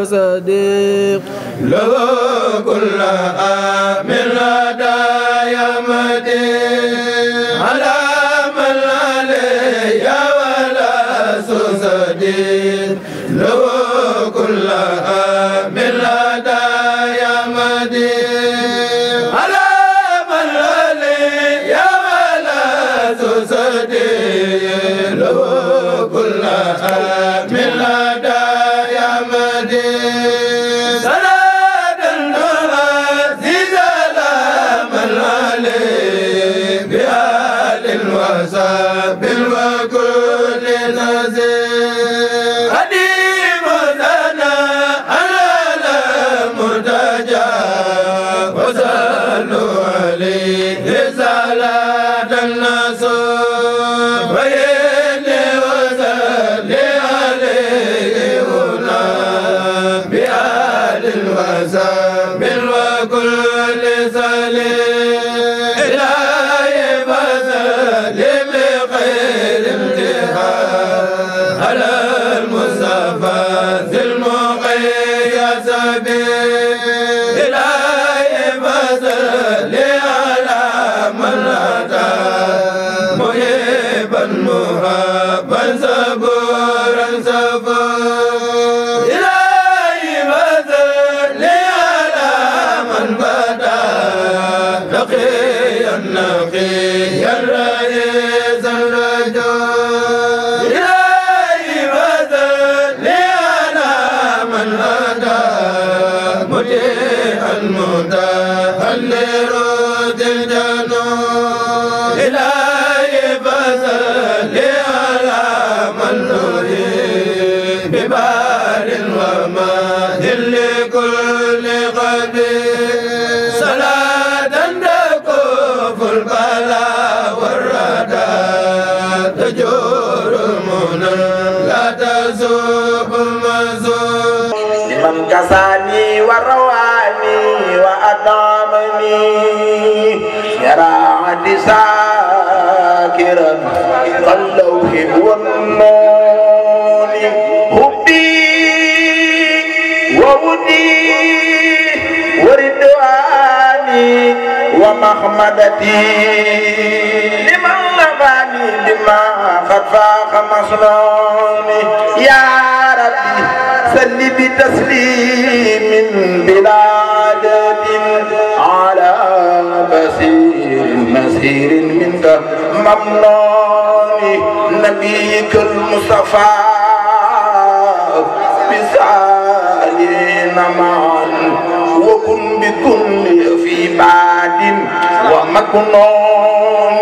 صديق له كل من هدايا مدين على من علي ولا صديق له كل من هدايا مدين على من علي ولا صديق له كل من هدايا مدين صلاة العزيز على من عليه بآل وصحب وكل نزير قديم لنا على المرتجى وصلوا عليه صلاة النصر ويلي وصلي عليه هنا بآل وصحب وكل سليم إلهي فسلم بخير امتحان على المصطفى ذي المقياس به إلهي فسل على من أتى محبا محبا صبورا صبورا إلهي فسل على من بدا نقيا نقيا رئيس الرجل إلهي فسل على من هدى مطيعا مطاعا لرد الجنون إلهي فسل على من نريد ببال ومال لكل قبيل صلاة تكف البلاء والردى تجور المنى لا تسوق المزور لمن كساني ورواني وأدامني يرى عدي ساكرا كاللوح والنون حبي وودي وردواني ومحمدتي لمن نفاني بما قد فاق مصنوني يا ربي سل بتسليم بلا عدد على بصير مسير منك ممنون نبيك المصطفى بسالين معا وكن بكل في بعد ومكنون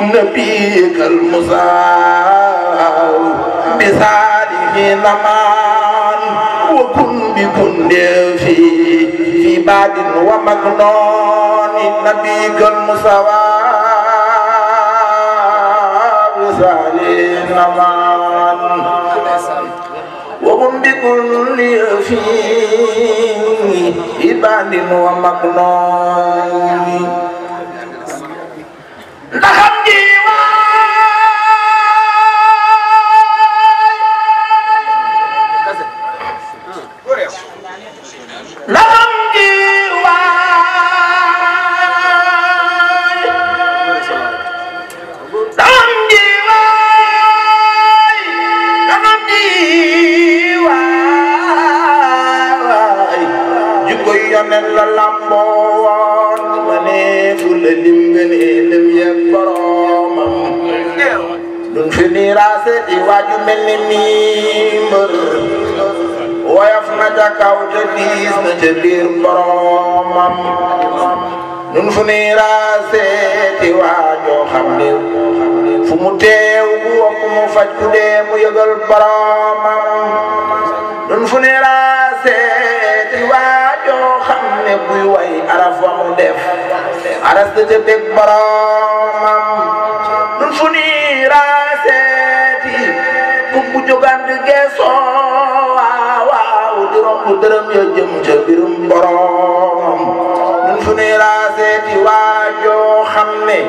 نبيك المصطفى بسالين معا وكن بكل في بعد ومكنون نبيك المصطفى بسالين معا وهم بكل في بعد ومكنون نحن la lamboon mane fula lim ngene lim yek boromam dun fi mirase di waju melni mi mbeur woyof na ca kaw te diis na ca biir boromam dun fi mirase di waju xamne fu mu teew bu wax mu faj ku dee mu yëgal boromam dun fi mirase di waju xamne buy way mooy araf wa mu def aras da ca teg boromam nun fu ni raaseeti bu jógaan di geesoo waaw di romb dërëm ya jëm ca birum borom nun fu ni raaseeti waajoo xam ne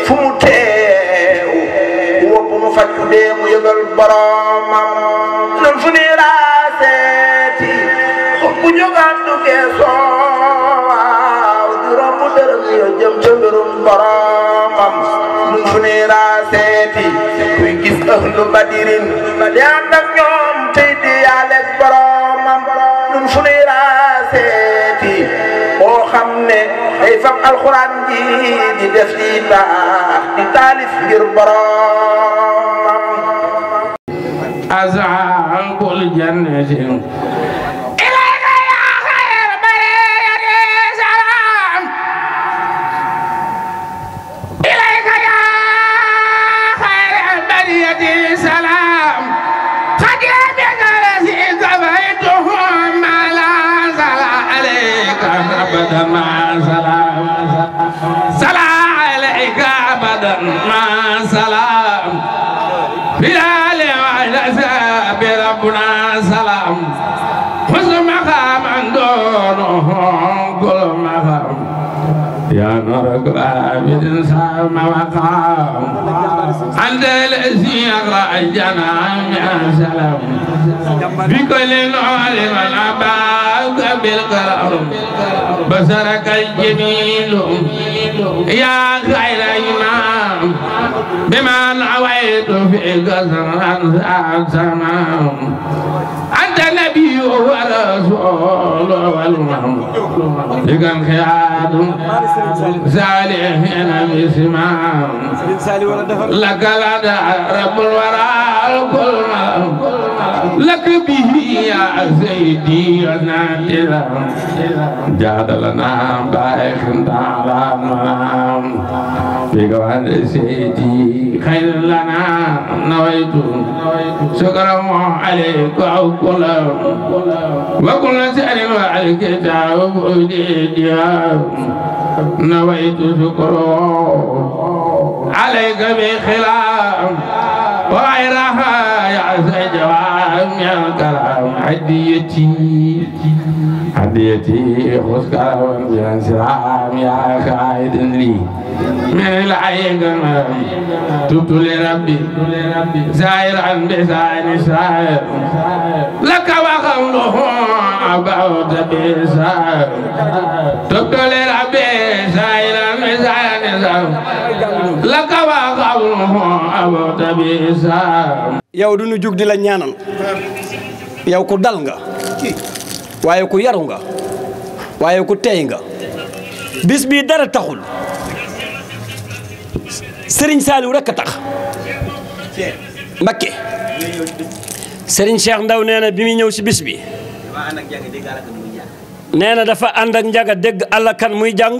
fu mu teew wopp mu faj ku dee mu yëgal boromam nun fu ni raaseeti bu jógaan du geesoo waaw di romb dërëm ya jëm ca birum boromam nun fu ni raaseeti kuy gis ahlu badirin di ànd ak ñoom tey di yàlleeg boromam nun fu ni raaseeti boo xam ne day fab alxuraan ji di def ci taax di taalif ngir boromam ashaabul jannati أبدا مع سلام سلام عليك أبدا مع سلام بلال وعلى بربنا سلام حسن مقام دونه كل مقام يا نور عابد سام مقام عند الذي يقرأ الجنان يا سلام بكل نور من أباك بالكرم بصرك الجميل يا خير إمام بما نويت في قصر سمام أنت النبي ورسول والمحمود لكم خيار صالحين بسمام لك لدى رب الورى الكل لك به يا سيدي ونادلا جاد لنا بايخ تعالى منام بقوان سيدي خير لنا نويت شكرا عليك أو كلام وكل سأل وعليك تعب دياب نويت شكرا عليك بخلاف وغيرها يا سجوام يا الكلام هديتي خذك يا سلام يا خالد لي من العين تبت لربي زائرا بزائر سائر لك وقوله أبعد بزائر تبت لربي زائرا بزائر سائر لك وقوله أبعد بزائر yow du ñu jug di la ñaanal yow ku dal nga waaye ku yaru nga waaye ku tey nga bis bii dara taxul Serigne Saliou rek a tax Mbakke Serigne Cheikh Ndaw nee na bi muy ñëw si bis bi nee na dafa ànd ak njaga dégg àlla kan muy jàng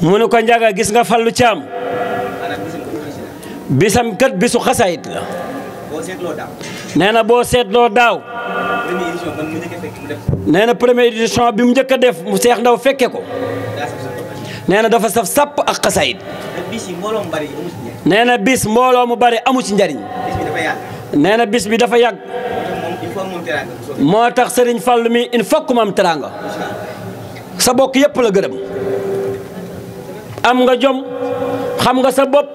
mu ne ko njaga gis nga Fallu Caam bisam kat bisu xasaayit la nee na boo seetloo daaw nee na première édition bi mu njëkk a def mu Seex Ndaw fekke ko nee na dafa saf sàpp ak xasaayit nee na bis mbooloo mu bari amu ci njariñ nee na bis bi dafa yàgg moo tax Sëriñ Fallu mi il faut que mu am teraanga sa bokk yépp la gërëm am nga jom xam nga sa bopp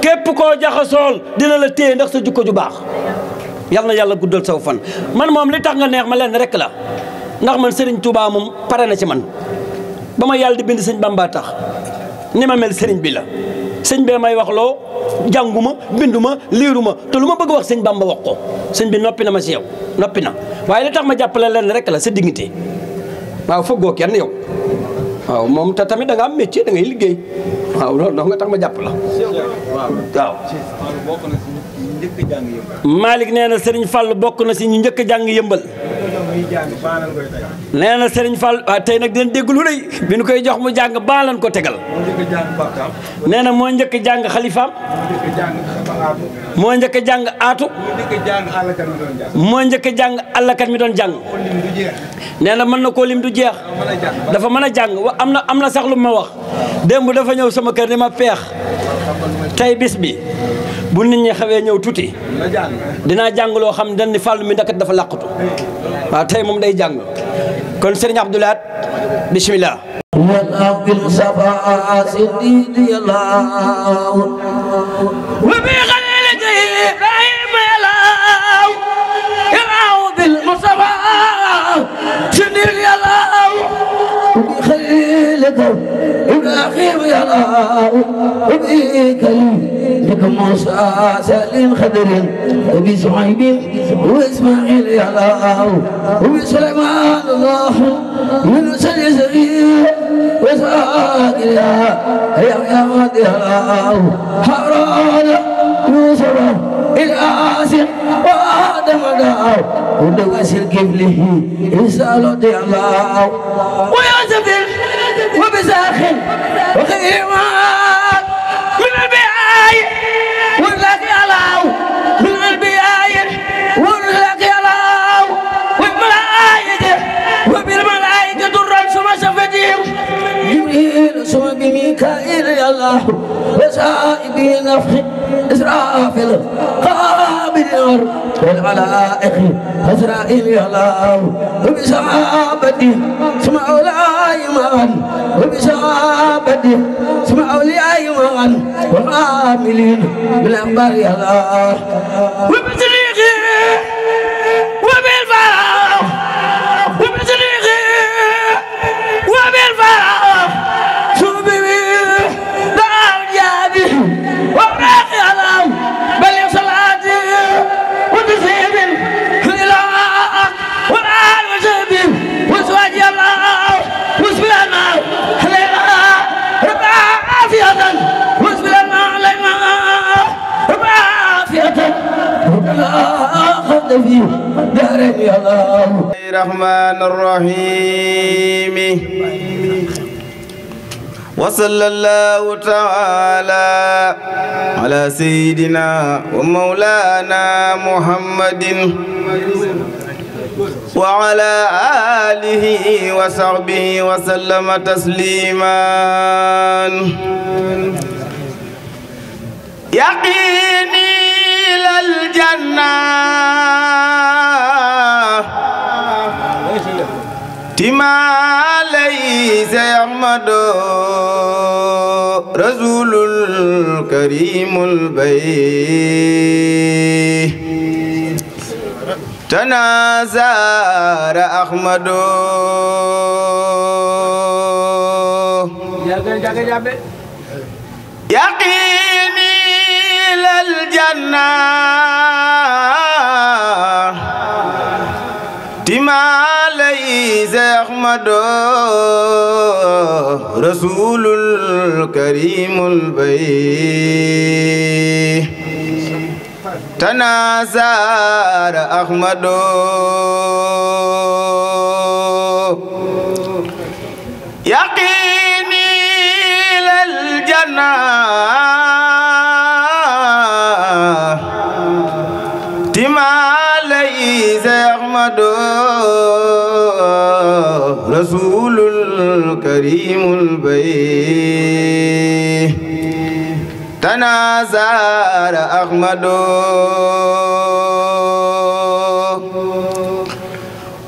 képp koo jaxasool dina la téye ndax sa jukko ju baax yal na yàlla guddal saw fan man moom li tax nga neex ma leen rek la ndax man Serigne Touba moom pare na ci man ba ma yàlla di bind sëñ Bamba tax ni ma mel Serigne bi la sëñ bee may wax loo jànguma binduma liiruma te lu ma bëgg wax sëñ Bamba wax ko sëñ bi noppi na ma si yow noppi na waaye li tax ma jàppale leen rek la sa dignité waaw fëggoo kenn yow waaw moom te tamit da nga am métier da ngay liggéey waaw loolu doo nga tax ma jàpp la waaw Malick nee na Serigne Fall bokk na si ñu njëkk a jàng yëmbal nee na Serigne Fall tey nag dinañ dégg lu rëy bi ñu koy jox mu jàng baa lan ko tegal. nee na moo njëkk a jàng xalifaam. moo njëkk a jàng aatu. moo njëkk a jàng àllakat mi doon jàng. nee na mën na koo lim du jeex. dafa mën a jàng am na sax lu ma wax. démb dafa ñëw sama kër ni ma peex. tey bis bi bu nit ñi xawee ñëw tuuti. dinaa jàng loo xam dañ ni Fallou mi ndakat dafa làqatu. waaw tey moom day jàng. kon Serigne Abdou Lahad bismillah. والأرض المصطفى سيدي الله وبخليلك إبراهيم الله يرعو بالمصطفى سيدي الله وبخليلك إبراهيم الله وبكلمك موسى سالم خضر وبشعيب وإسماعيل يا الله وبسليمان الله يونس اليسري وساق يا ود الله هارون يوسف الآسر وآدم داو ودوسر كفله رسالة الله ويوسف وبساخن وخيمان من البيعي ولك يا الله من البيعي ولك يا الله والملائكة وبالملائكة الرمس وشفتهم جبريل ثم بميكائيل يا الله وسائب نفخ إسرافيل قابل النار والملائكة إسرائيل يا الله وبصحابته ثم أولئك معا وبصحابته ثم أولئك معا وعاملين بالأخبار يا الله وبصديقه وبالفرح وبصديقه وبالفرح شوبي دار جابي وبراق يا الله بل صلاتي وتسليم إلى والآل وسبيل وزواج الله وسبلنا علينا ربع عافية وسبلنا علينا ربع عافية ولا أخذ فيه دارين يا الله الرحمن الرحيم وصلى الله تعالى على سيدنا ومولانا محمد وعلى آله وصحبه وسلم تسليما يقيني للجنة تما ليس يحمد رسول الكريم البي تنازار أحمد يقيني للجنة تما ليس أحمد رسول الكريم البي تنازار أحمد يقيني للجنة تما ليس أحمد رسول الكريم البي تنازار أحمد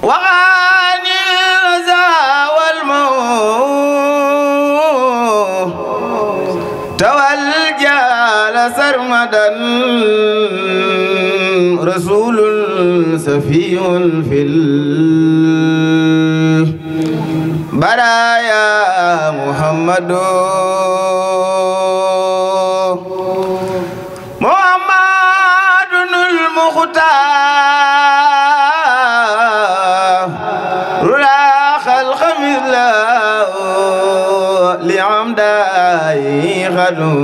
وعن الرزا والموت والجال سرمدا رسول سفي في البرايا محمد محمد المختار راخ الخميس لعمدائي خلو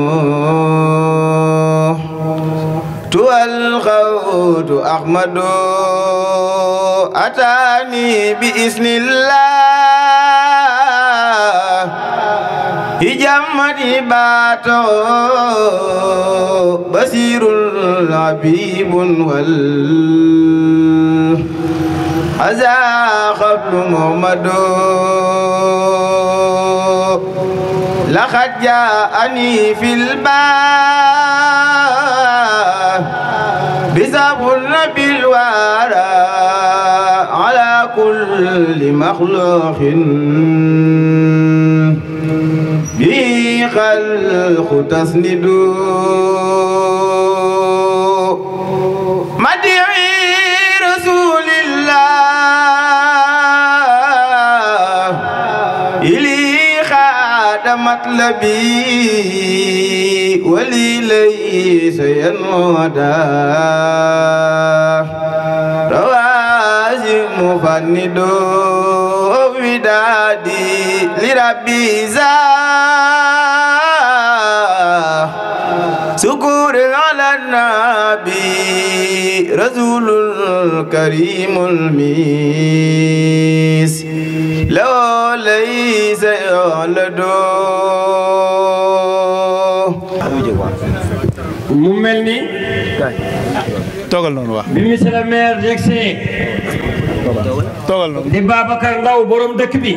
والخوت أحمد أتاني بإذن الله هجمتي باتو بصير العبيب هذا خبر محمد لقد جاءني في الباب بسبب النبي الوارى على كل مخلوق به خلق تسند مدعي رسول الله إلي خاد مطلبي ولي ليس ينودى روازي مفند ودادي لربي شكر على النبي رسول الكريم الميس لو ليس يولد mu mel ni toogal noonu wax bi monsieur le maire yegsee toogal noonu di Babacar Ndaw borom dëkk bi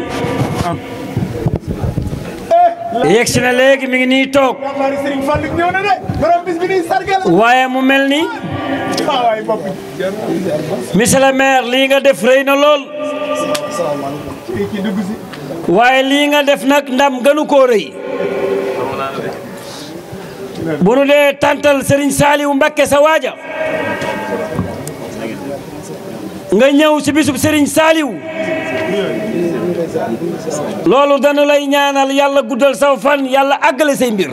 yegsi na léegi mi ngi nii toog waaye mu mel ni monsieur le maire lii nga def rëy na lool waaye lii nga def nag ndam gënu koo rëy bu nu dee tantal Serigne Saliou Mbacké sa waaja nga ñëw ci bisub Serigne Saliou loolu dañu lay ñaanal yàlla guddal saw fan yàlla àggale say mbir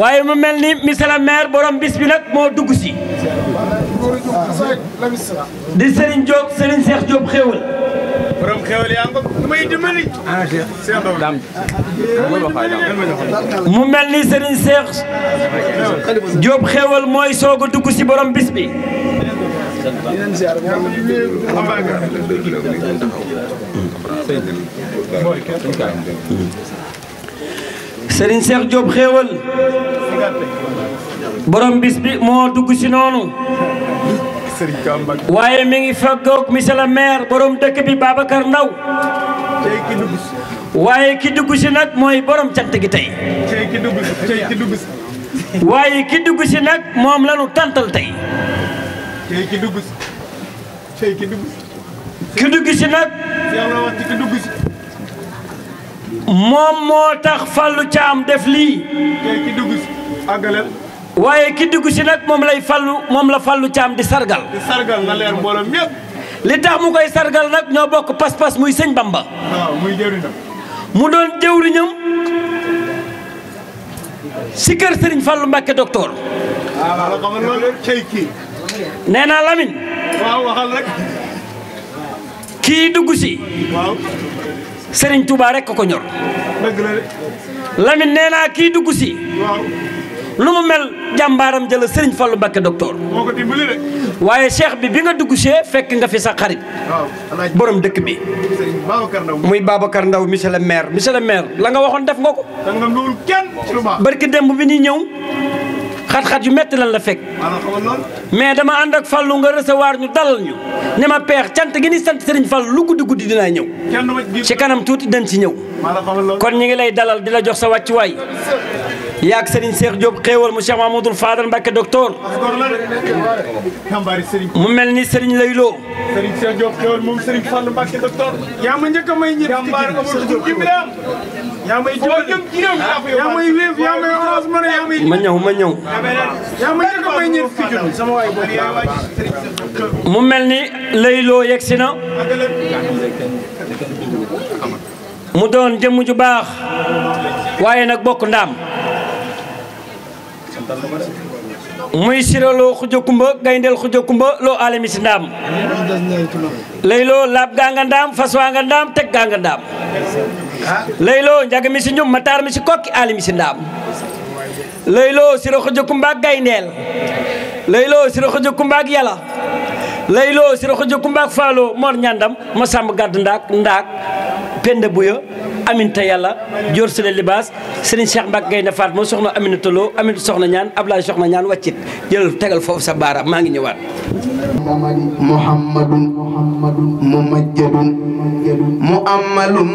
waaye mu mel ni monsieur le maire borom bis bi nag moo dugg si di Serigne Diop Serigne Cheikh Diop xéewal borom xewal yaa ngi may dimbali mu mel ni Serigne Cheikh Diop xéewal mooy soog a dugg si borom bis bi Serigne Cheikh Diop xéewal borom bis bi moo dugg si noonu waaye mi ngi feggoog monsieur le maire borom dëkk bi Babacar Ndaw waaye ki dugg si nag mooy borom cant gi tey waaye ki dugg si nag moom la ñu tantal tey ki dugg si nag moom moo tax Fallou Thiam def lii waaye ki dugg si nag moom la Fallou Thiam di sargal na leer mbooloo ñëpp li tax mu koy sargal nag ñoo bokk pas-pas muy sëñ Bamba waaw muy jëwriñam mu doon jëwriñam si kër Serigne Fallou Mbacké docteur la xamal loolu cey kii nee naa Lamine waaw waxal rek kii dugg si waaw Serigne Touba rek ko ñor dëgg la de Lamine nee naa kii dugg si waaw lu mu mel jàmbaaram jëla Serigne Fallou Mbacké docteur moo ko dimbali de waaye cheikh bi nga dugg see fekk nga fi sa xarit waaw borom dëkk bi Serigne Babacar Ndaw muy Babacar Ndaw monsieur le maire la nga waxoon def nga ko da nga nduwul kenn ci lu baax barki démb bi ñuy ñëw xat-xat yu metti lan la fekk maanaam xamal loolu mais dama ànd ak Fallou nga recevoir ñu dalal ñu ne ma peex cant gi ni sant Serigne Fallou lu guddi guddi dinaa ñëw kenn du ma ci kanam tuuti dañ ci ñëw maanaam xamal loolu kon ñi ngi lay dalal di la jox sa wàccuwaay yaag Serigne Cheikh Diop xéewal mu Cheikh Mamadou Fadal Mbacké docteur mu mel ni Serigne Laylo Serigne Cheikh Diop xéewal moom Serigne Fallou Mbacké docteur yaa ma njëkk a may ñëpp jàmbaar nga ma dugg bi am yaa may jëm ci réew yaa may wéef yaa may orange man yaa may ma ñëw yaa ma njëkk a may ñëpp fi jëm sama waay mu mel ni Laylo yegsi na mu doon jëmm ju baax waaye nag bokk ndaam muy siraloo xuja kumba gayndeel xuja kumba loo alami si ndaam Laylo laab gaa nga ndaam fas waa nga ndaam teg gaa nga ndaam Laylo njaga mi si ñum mataar mi si kokki alami si ndaam layloo siro xuja kumbaak gayndeel layloo siro xuja kumbaak yàlla layloo siro xuja kumbaak faalo mor ñandam ma sàmm gàdd ndaak penda buya aminta yàlla joor sile libaas sëriñ Cheikh Mbacke Gaynde Faat moo soxna Aminata Lo Aminata soxna ñaan Ablaye soxna ñaan wàccit jël tegal foofu sa baaraam maa ngi ñëwaat muhammadun mumajjadun muammalun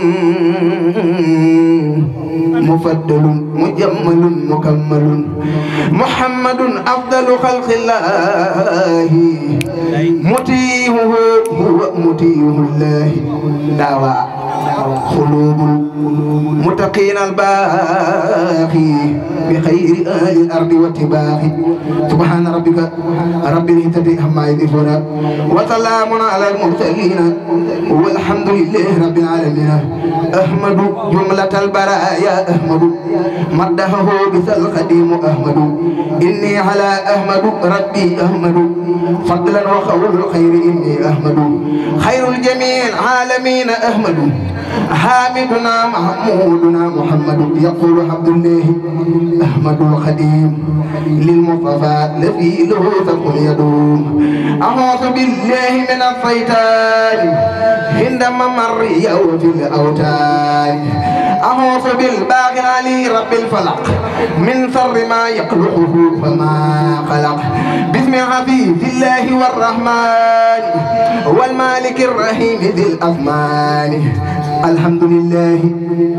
mufaddalun mujammalun mukammalun muhammadun afdalu xalqillahi mutiihuhu huwa mutiihullahi daawa xulubul متقين الباقي بخير أهل الأرض واتباقي سبحان ربك رب العزة عما يصفون وسلام على المرسلين والحمد لله رب العالمين أحمد جملة البرايا أحمد مدحه بس القديم أحمد إني على أحمد ربي أحمد فضلا وخول الخير إني أحمد خير الجميع العالمين أحمد حامدنا محمودنا محمد يقول عبد الله أحمد الخديم للمصطفى الذي له سبق يدوم أعوذ بالله من الشيطان عندما مر يوم في الأوتان أعوذ بالباقي علي رب الفلق من شر ما يخلقه فما خلق بسم عزيز الله والرحمن والمالك الرحيم ذي الأزمان الحمد لله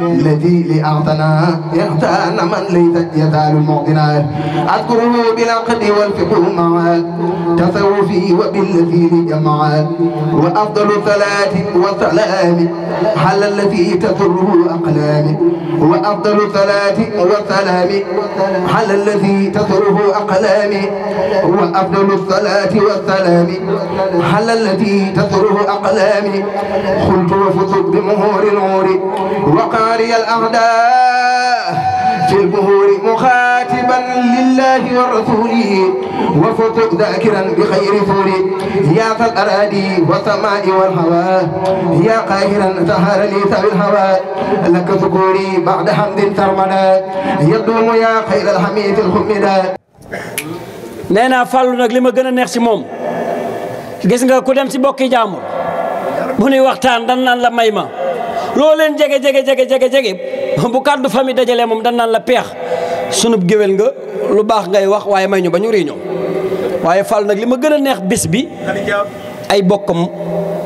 الذي لأعطنا يختان من ليس يزال معطنا أذكره بالعقد والفقه معا تصوفي وبالذي جمعا وأفضل الصلاة والسلام على الذي تسره أقلامي وأفضل الصلاة والسلام على الذي تسره أقلامي وأفضل الصلاة والسلام على الذي تسره أقلامي قلت وفزت بمهور العور وقاري الأعداء في البهور مخاطبا لله ورسوله وفزت ذاكرا بخير فوري يا ذا الأراضي والسماء والهواء يا قاهرا سهر لي سوي الهواء لك ذكوري بعد حمد سرمدا يدوم يا خير الحميد الحمدا nee naa Fallou nag li ma gën a neex ci moom gis nga ku dem ci bokki jaamur bu nuy waxtaan dan naan la may ma loo leen jege bu kàddu famille dajalee moom dan naan la peex sunub géwél nga lu baax ngay wax waaye may ñu ba ñu réunion waaye Fallou nag li ma gën a neex bis bi ay bokkam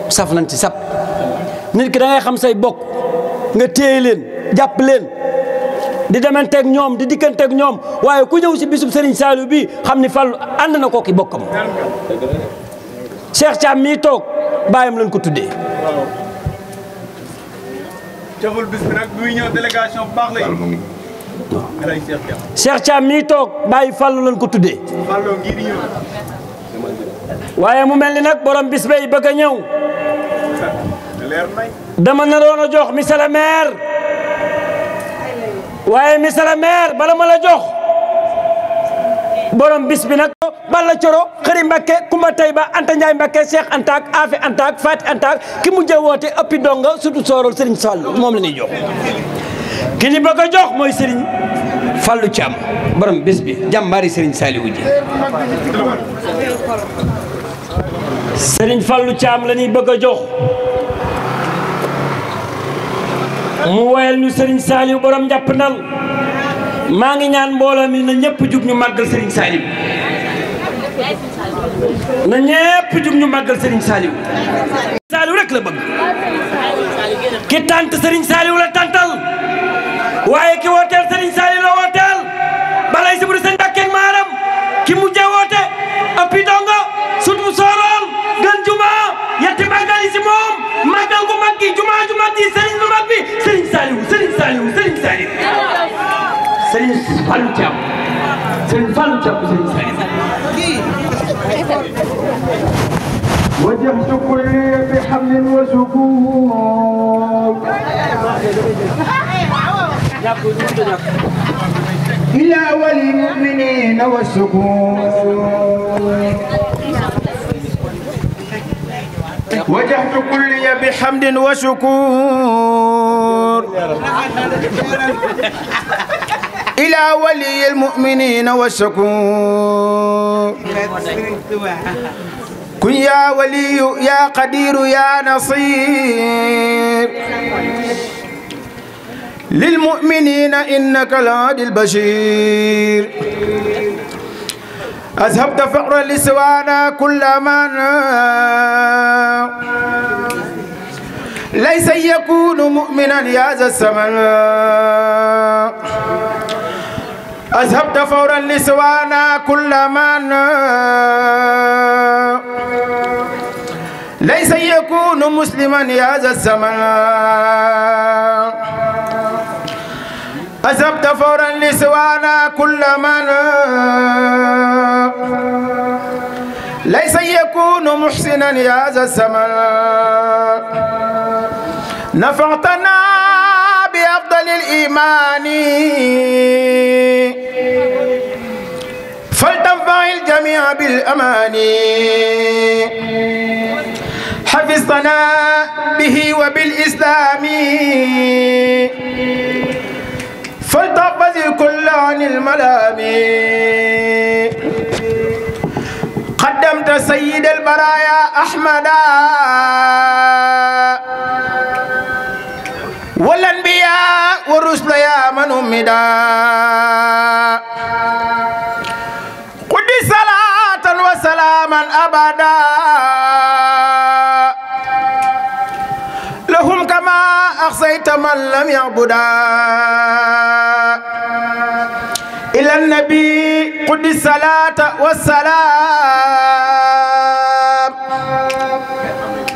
saf nañ ci sap nit ki da ngay xam say bokk nga téye leen jàpp leen di demanteeg ñoom di dikkanteeg ñoom waaye ku ñëw si bisub Serigne Saliou bi xam ni Fallou ànd na kooki bokkam Cheikh Thiam mii toog bàyyam lañ ko tuddee. jaful bis bi nag muy ñëw délégation bu baax lay. Cheikh Thiam mii toog bàyyi Fallou lañ ko tuddee. Fallou ngir ñëw. waaye mu mel ni nag borom bis bay bëgg a ñëw. leer nañ. dama naroon a jox monsieur le maire. waaye monsieur le maire bala ma la jox borom bis bi nag Balla Coro Xëri Mbakke Kumba Tayba Anta Ndiaye Mbakke Cheikh Antaak Afi Antaak Fati Antaak ki mujjee woote ëppi donga surtout soorol Serigne Fallou moom la ñuy jox ki ñu bëgg a jox mooy Serigne Fallou Thiam borom bis bi jàmbaari Serigne Saliou ji Serigne Fallou Thiam la ñuy bëgg a jox mu woyal ñu Serigne Saliou borom njàpp ndal maa ngi ñaan mbooloo mi na ñëpp jug ñu màggal Serigne Saliou na ñëpp jug ñu màggal Serigne Saliou Saliou rek la bëgg ki tant Serigne Saliou la tantal waaye ki wooteel Serigne Saliou la wooteel balay si buri sëñ Mbàkke maaram ki mujjee woote ëppi dongo sut mu soorool gën juma yetti màggal yi si moom màggal gu mag gi juma ju mag gi Serigne bu mag bi Serigne Saliou Serigne Saliou Serigne Saliou Serigne Fallou Thiam Serigne Fallou Thiam Serigne Saliou وجهت كلي بحمل وسكون إلى ولي المؤمنين والسكون وجهت كلي بحمد وشكور إلى ولي المؤمنين والشكور كن يا ولي يا قدير يا نصير للمؤمنين إنك الهادي البشير أذهبت فقرا لسوانا كل من ليس يكون مؤمنا يا ذا الزمن أذهبت فورا لسوانا كل من ليس يكون مسلما يا ذا الزمن أذهبت فورا لسوانا كل من ليس يكون محسنا يا ذا الزمن نفعتنا بأفضل الإيمان فلتنفع الجميع بالأمان حفظتنا به وبالإسلام فلتحفظ الكل عن الملام قدمت سيد البرايا أحمدا والأنبياء والرسل يا من أمدا قد صلاة وسلاما أبدا لهم كما أخزيت من لم يعبدا إلى النبي قد الصلاة والسلام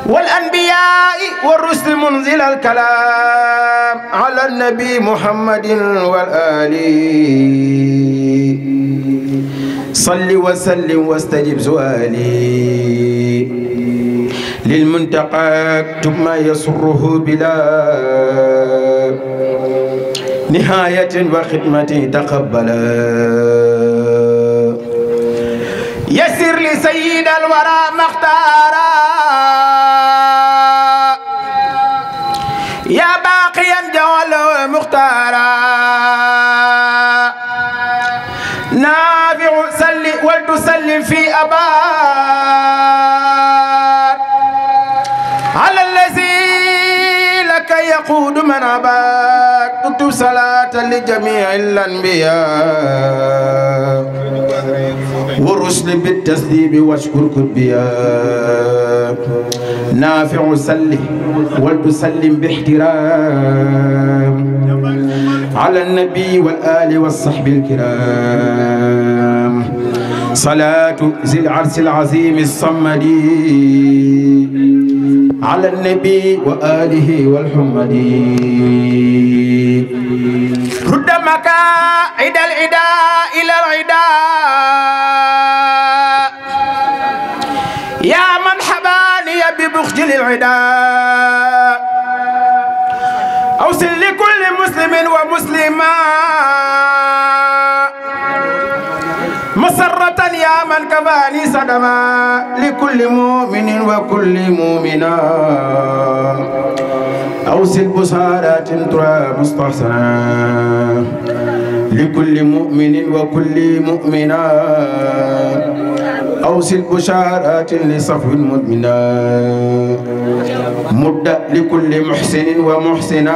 والأنبياء والرسل منزل الكلام على النبي محمد والآل صل وسلم واستجب سؤالي للمنتقى اكتب ما يسره بلا نهاية وخدمة تقبلا يسر لسيد الورى مختارا يا باقيا جواله مختارا نافع سل ولتسلم في أباد على الذي لك يقود من أباد اكتب صلاة لجميع الأنبياء والرسل بالتسليم واشكر كتبيا نافع سل ولتسلم باحترام على النبي والآل والصحب الكرام صلاة ذي العرش العظيم الصمد على النبي وآله والحمد رد مكائد العداء إلى العداء يا من حباني ببخجل العداء أوصل لكل مسلم ومسلمة مسرة يا من كفاني صدما لكل مؤمن وكل مؤمنة أوصل بصارات ترى مستحسنة لكل مؤمن وكل مؤمنة أوصل بشارات لصفو مدمنة مد لكل محسن ومحسنة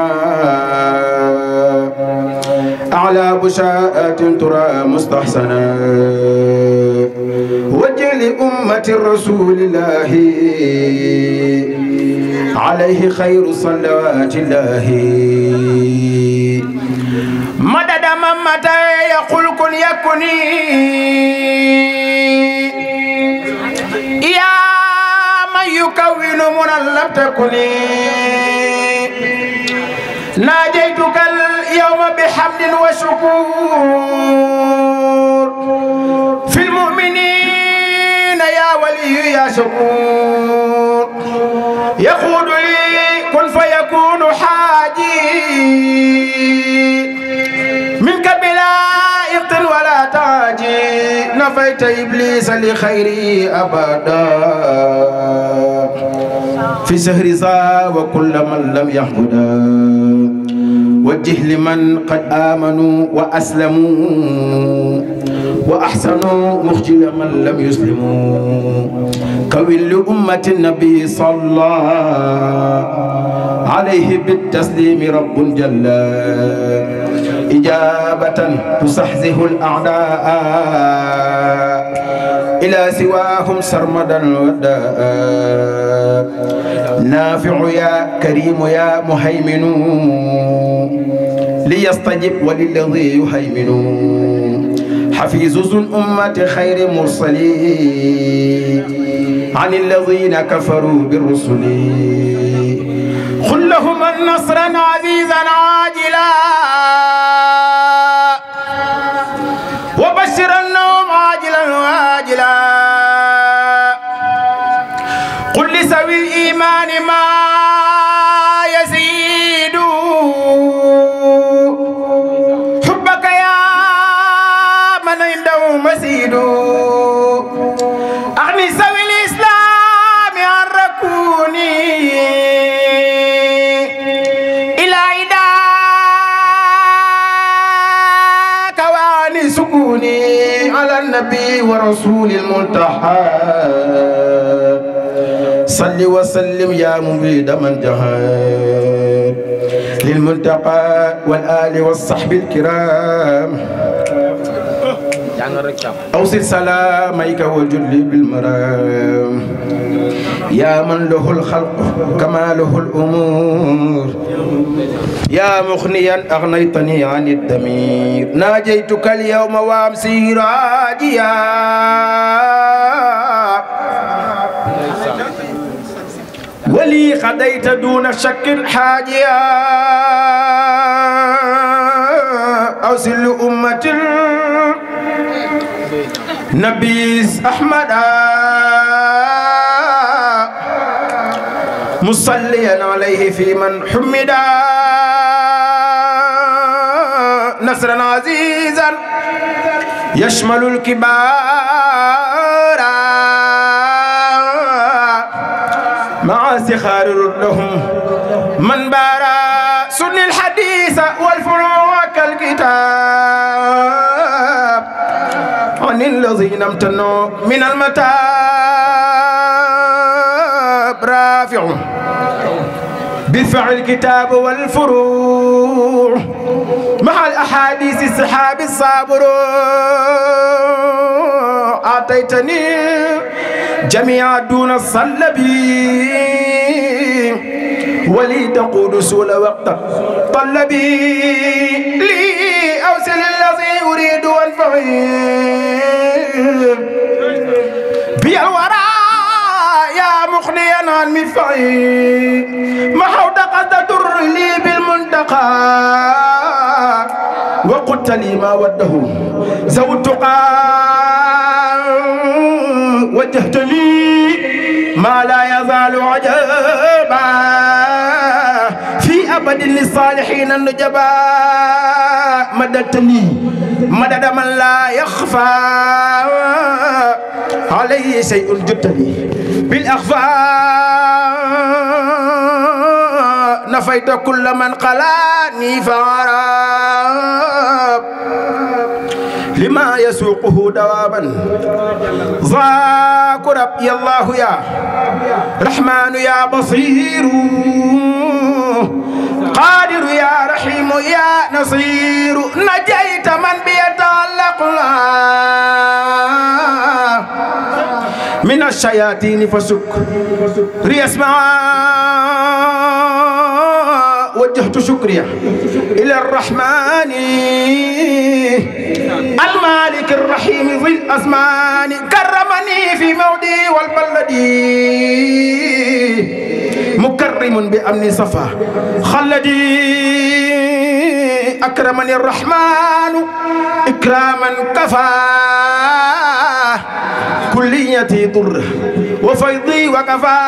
أعلى بشارات ترى مستحسنة وجه لأمة الرسول الله عليه خير صلوات الله مدد من متى يقول كن يكني يا من يكون من لم تكني ناجيتك اليوم بحمد وشكور في المؤمنين يا ولي يا شكور يقول لي كن فيكون حاجي منك بلا إقت ولا تاجي نفيت إبليس لخيري أبدا في سهر ذا وكل من لم يحمدا وجه لمن قد آمنوا وأسلموا وأحسنوا مخجل من لم يسلموا كون لأمة النبي صلى عليه بالتسليم رب جل إجابة تزحزح الأعداء إلى سواهم سرمدا وداء نافع يا كريم يا مهيمن ليستجب وللذي يهيمن حفيظ ذو الأمة خير مرسلين عن الذين كفروا بالرسل قل لهم النصر عزيزا عاجلا وبشرنهم عاجلا واجلا قل لسوي الإيمان ما يزيد حبك يا من عنده مزيد أغني سوي الإسلام عن ركوني إلى عداك وعن سكوني على النبي ورسول الملتحى صل وسلم يا مبيد من جهاد للملتقى والآل والصحب الكرام أوصل سلاميك والجل بالمرام يا من له الخلق كما له الأمور يا مغنيا أغنيتني عن الدمير ناجيتك اليوم وامسي راجيا ولي قضيت دون شك حاجيا أوصل أمة النبي أحمد مصليا عليه في من حمد نصرا عزيزا يشمل الكبار مع سخار لهم من بارا سن الحديث والفروع كالكتاب عن الذين امتنوا من المتاب رافع بالفعل الكتاب والفروع مع الأحاديث السحاب الصابر أعطيتني جميعا دون الصلب ولي تقود سول وقت طلبي لي أوصل الذي أريد وانفعي بي الورى يا مغنيا عن مدفعي محوت قد تر لي بالمنتقى وقلت لي ما وده ذو التقى وجهت لي ما لا يزال عجبا في أبد للصالحين النجبا مددتني مدد من لا يخفى عليه شيء جدتني بالأخفاء نفيت كل من قلاني فعرب لما يسوقه دوابا ذاك ربي الله يا رحمن يا بصير قادر يا رحيم يا نصير نجيت من بيتعلق من الشياطين فسك ريسمع وجهت شكري إلى الرحمن المالك الرحيم ذي الأزمان كرمني في مودي والبلد مكرم بأمن صفا خلدي أكرمني الرحمن إكراما كفى كليتي ضر وفيضي وكفى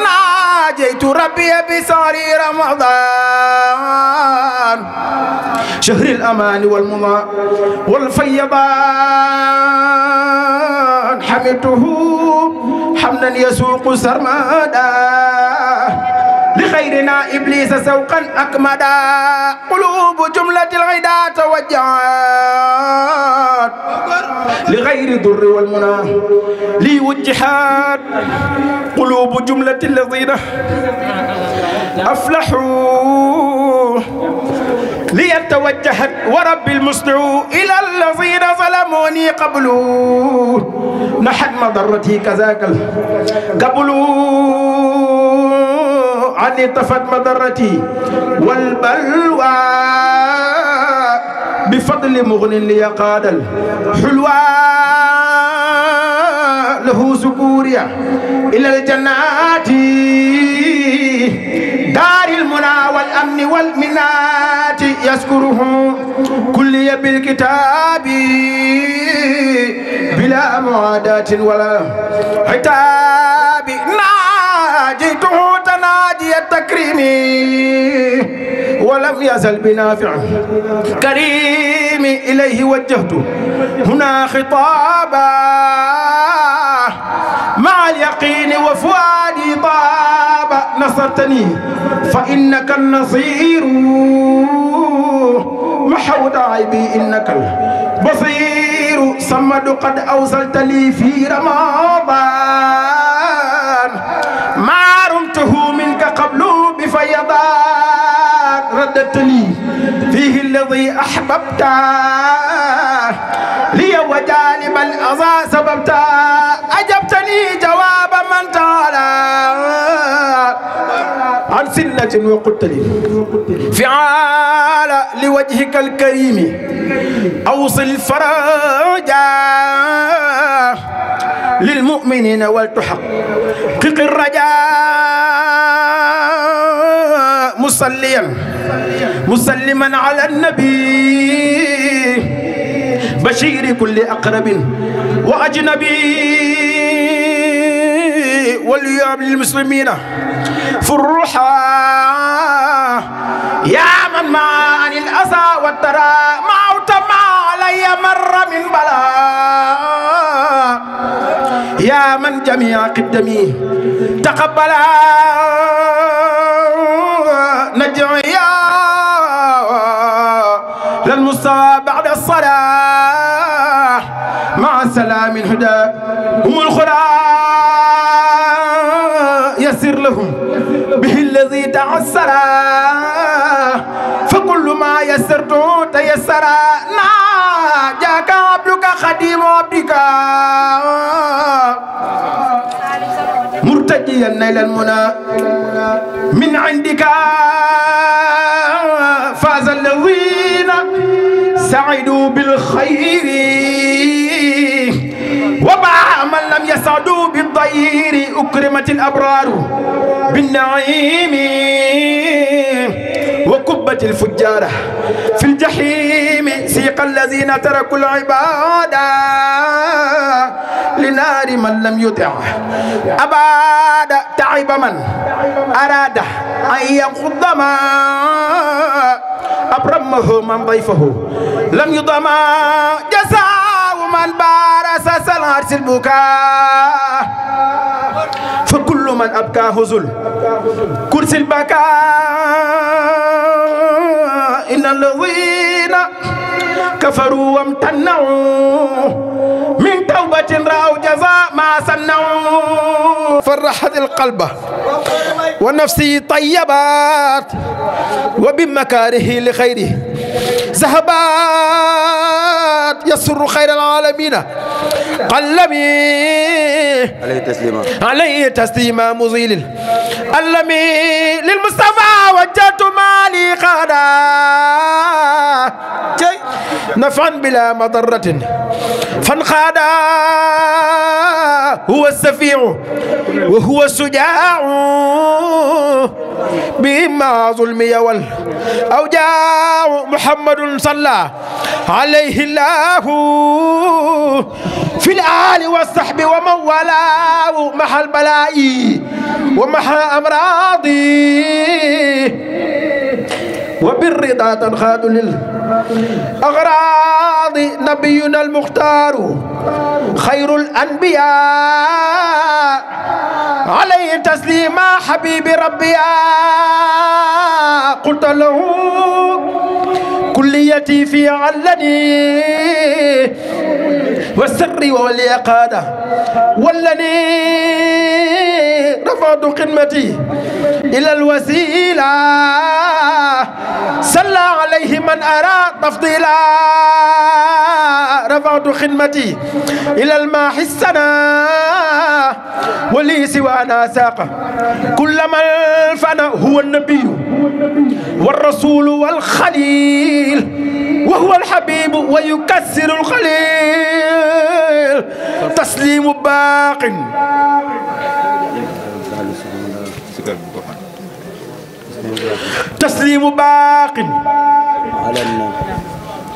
ناجيت ربي بساري رمضان شهر الأمان والمضى والفيضان حمدته حمدا يسوق سرمدا لخيرنا إبليس سوقا أكمدا قلوب جملة العدا توجهات لغير ضر والمنى لي وجهات قلوب جملة الذين أفلحوا ليتوجهت ورب المصنع إلى الذين ظلموني قبلوا نحت مضرتي كذاك قبلوا عني طفت مضرتي والبلوى بفضل مغن لي قاد الحلوى له سكوريا إلى الجنات دار المنى والأمن والمنات يذكره كل بالكتاب بلا معاداة ولا عتاب ناجيته تناجي التكريم ولم يزل بنافع كريم إليه وجهت هنا خطابا مع اليقين وفؤادي طاب نصرتني فإنك النصير محوت عيبي إنك البصير صمد قد أوصلت لي في رمضان ما رمته منك قبل بفيضان رددت لي فيه الذي أحببت لي وجانب الأذى سببت أجبتني جواب من تعالى عن سنة وقلت لي فعال لوجهك الكريم أوصل فرجا للمؤمنين ولتحقق الرجاء مصليا مسلما على النبي بشير كل أقرب وأجنبي وليعب للمسلمين فرحا يا من عن الأسى والترى معوت ما علي مر من بلاء يا من جميع قدمي تقبلا نجعيا للمستوى بعد الصلاة مع سلام الهدى هم الخرى يسر لهم به الذي تعسر فكل ما يسرته تيسر ناجاك عبدك خديم عبدك مرتجيا نيل المنى من عندك فاز الذين سعدوا بالخير وباع من لم يسعدوا بالضير أكرمت الأبرار بالنعيم وكبت الفجارة في الجحيم سيق الذين تركوا العبادة لنار من لم يطع أباد تعب من أراد أن ينقض ما أبرمه من ضيفه لم يضم جزاء من بارس سلارس البكاء فكل من أبكاه ذل كرسي البكاء إن الذين كفروا وامتنعوا من توبة رأوا جزاء ما صنعوا فرحت القلب ونفسي طيبات وبمكاره لخيره ذهبات يسر خير العالمين قلبي عليه تسليما مزيل اللمي للمصطفى وجهت مالي خدا نفعا بلا مضرة فانخادا هو السفيع وهو الشجاع بما ظلمي والأوجاع محمد صلى عليه الله في الآل والصحب ومن والاه محى البلاء ومحى أمراضي وبالرضا تنخاد للأغراض نبينا المختار خير الأنبياء عليه تسليما حبيب ربي قلت له كليتي في علني والسر واليقادة ولني رفعت قمتي إلى الوسيلة صلى عليه من أراد تفضيلا رفعت خدمتي إلى الماحي السنة ولي سوانا ساق كل من فنى هو النبي والرسول والخليل وهو الحبيب ويكسر الخليل تسليم باق تسليم باق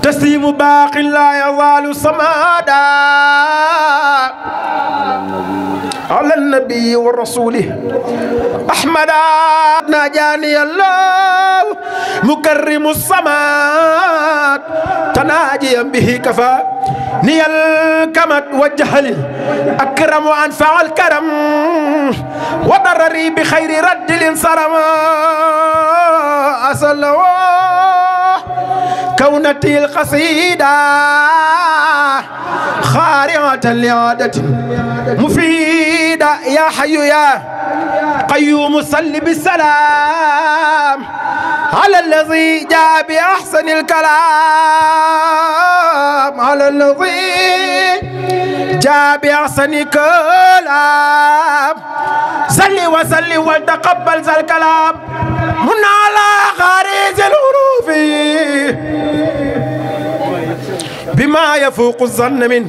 تسليم باق لا يزال صمادا على النبي والرسول أحمد ناجاني الله مكرم الصمات تناجيا به كفى ني الكمد والجهل أكرم وأنفع الكرم وضرري بخير رد الانصرم أسأل كونتي القصيدة خارعة لعادة مفيدة يا حي يا قيوم صل بالسلام على الذي جاء بأحسن الكلام على الذي جاء بأحسن كلام صل وسلم وتقبل ذا الكلام من على خارج الحروف بما يفوق الظن من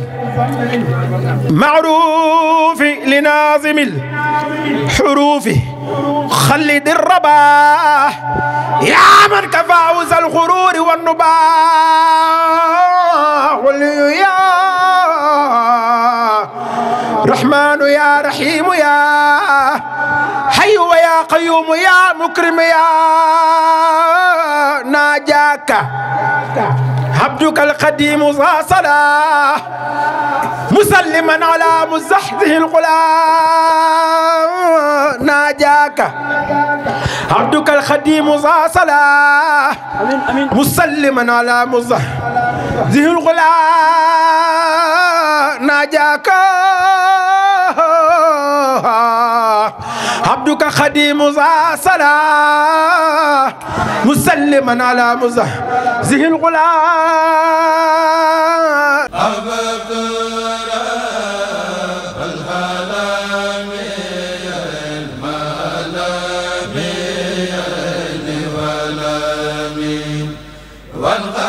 معروف لناظم الحروف خلد الرباح يا من كفاوز الغرور والنباح يا رحمن يا رحيم يا حي ويا قيوم يا مكرم يا ناجاك عبدك القديم ذا صلاح مسلما على مزحزه الغلام ناجاك عبدك القديم ذا صلاح مسلما على مزحزه الغلام ناجاك عبدك خديم ذا صلاح مسلما على مزحزه الغلام والغ